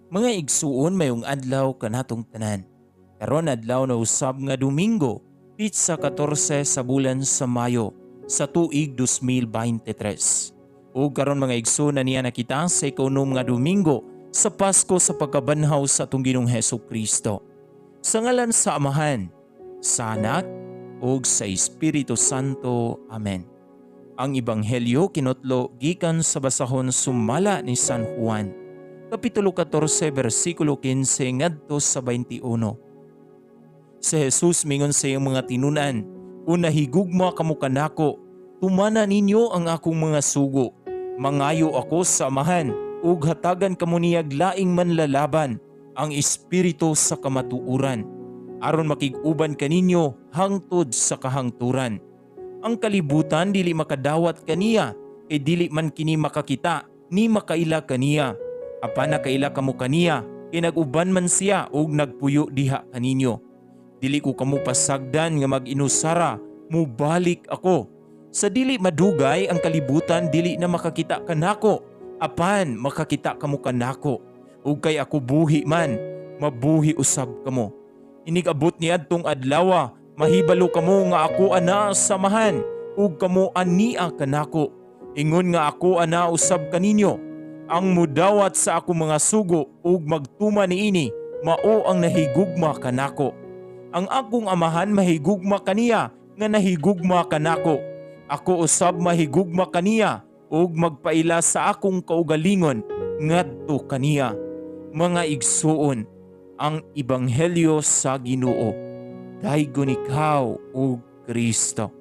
Mga igsuon, mayong adlaw kanatong tanan. Karon adlaw na usab nga Domingo, pitsa 14 sa bulan sa Mayo sa tuig 2023. Ug karon, mga igsuon, niya nakita sa ikaunom nga Domingo sa Pasko sa pagkabanhaw sa atong Ginoong Hesus Kristo. Sa ngalan sa Amahan, sa Anak, ug sa Espiritu Santo. Amen. Ang Ebanghelyo kinutlo gikan sa basahon sumala ni San Juan, Kapitulo 14, versikulo 15 ngadto sa 21. Si Jesus mingon sa iyang mga tinunan, "Kung nahigugma kamo kanako, tumana ninyo ang akong mga sugo. Mangayo ako sa Amahan, ug hatagan kamo niyag laing manlalaban, ang Espiritu sa kamatuoran, aron makig-uban kaninyo hangtod sa kahangturan. Ang kalibutan dili makadawat kaniya, kay dili man kini makakita ni makaila kaniya. Apan nakaila kamo kaniya, kay nag-uban man siya ug nagpuyo diha kaninyo. Dili ko kamo pasagdan nga mag-inusara, mubalik ako. Sa dili madugay, ang kalibutan dili na makakita kanako, apan makakita kamo kanako. Ug kay ako buhi man, mabuhi usab kamo. Inig-abot ni adtong adlawa, mahibalo kamo nga ako ana sa Amahan ug kamo ania kanako. Ingon nga ako ana usab kaninyo. Ang mudawat sa akong mga sugo ug magtuman niini, mao ang nahigugma kanako. Ang akong Amahan mahigugma kaniya nga nahigugma kanako. Ako usab mahigugma kaniya ug magpaila sa akong kaugalingon ngadto kaniya." Mga igsuon, ang ebanghelyo sa Ginoo. Daygon ikaw, o Kristo.